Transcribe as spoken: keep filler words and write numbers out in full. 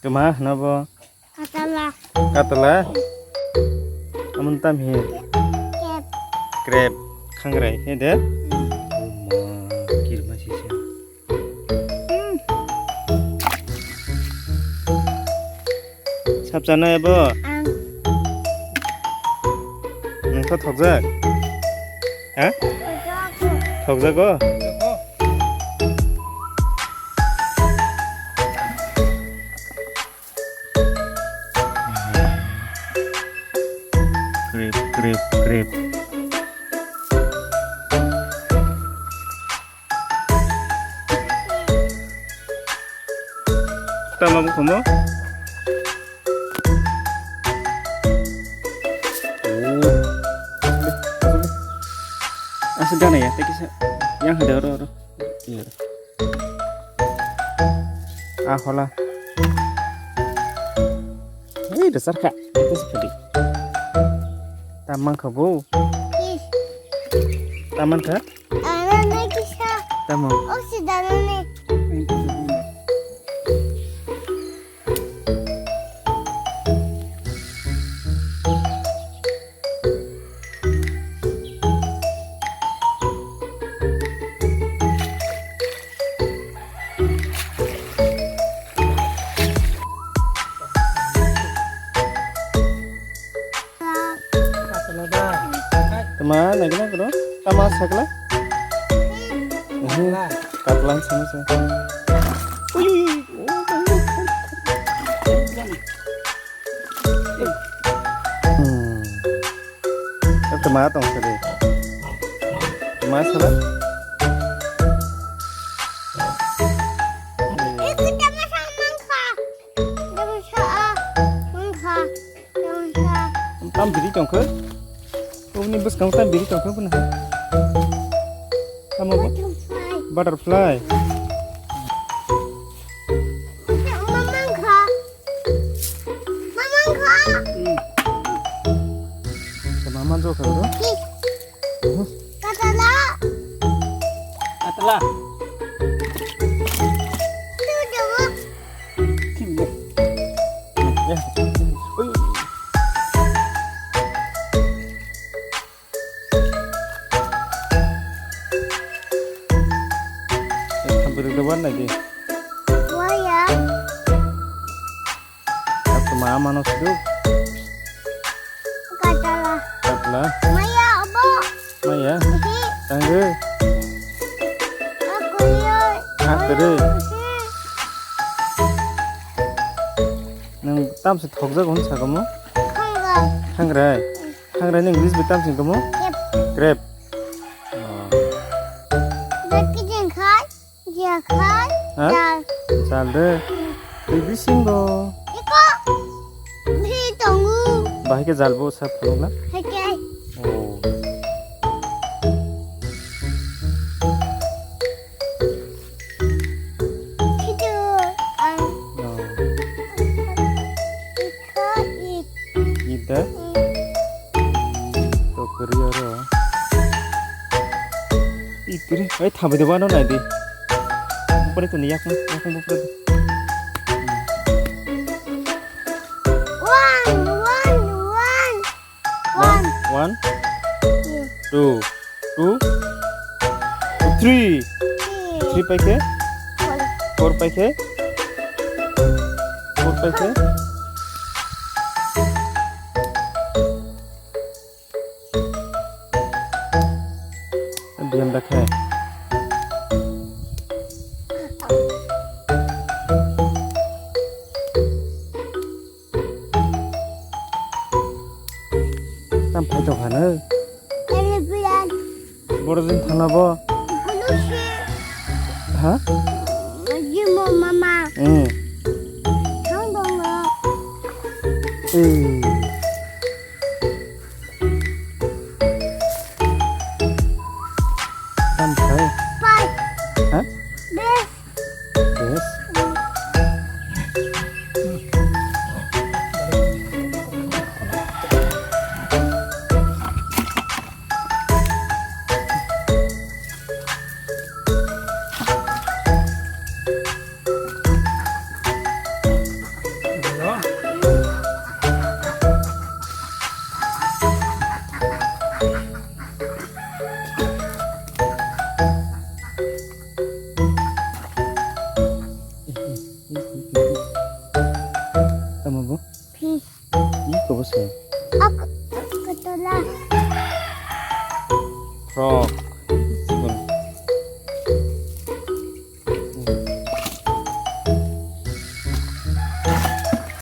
Tuma hwno bo? Katala. Katala? Amon tam hi? Crab. Crab. Khangrai, he de? Mm. Oma, kirma sisa. Mm. Sap chana ebo? Ang. Nang kho thokjak? Ha? Thokjak. Thokjago? Krip, krip, krip. Tama bukhumo? Oh. Asa gana ya, teki sa. Yang hade oro, oro. Iya. Ah, hola. Hei, dasar kha. Itu seperti. Tamang kha bo. Tamang kha? Ana na kisa. Tamang. O si dana ne. Tama naikna koro? Tama sakla? Mhm. Katlan sama sa. Ui, ui, ui. Hmm. Tama tong sa de. Tama sala? Tam biri tongkho. Oboni bwskango tam biri tongkho bono. Tamo bo? Butterfly. Butterfly. Mamang kha. Mamang kha. Hmm. Sa mamang jo kha bro. Hi. Mhm. Katala. Katala. Tu jawa. Waya. Aku mama no sudu. Katala. Katala. Maya, obo. Maya. Ehe. Tangre. Aku yo. Ah, tere. Ehe. Nang tamse thokjak hwn sakamu? Khangrai. Khangrai. Khangrai ni English bai tamse kamu? Grape. Grape. Oh. Daki jeng khai. Jekhai, ha? Jal. Jal de. Twi bisingo. Iko. Bhi tongo. Bahai ke jal bo sa phunukla? Hai ke. Oh. Khitu, ang. Oh. Iko, ik. Ida? Mm. Tokri oro. Itri, ai thabai de wano nai di. Bupre tuni yakung, yakung bupre. One, one, one. One, one. Two. Two. Two, three. Three. Three pai khe? Four. Four pai khe? Four pai khe? Biyam da khe. Tam phai tong phano. Boro jin thana bo. Ha? Jimo mama. Hmm. Thang dong lo. Eh. Tam phai. Pai. Ha? Bes. Bes. Tamo bo? Ih, kobo se.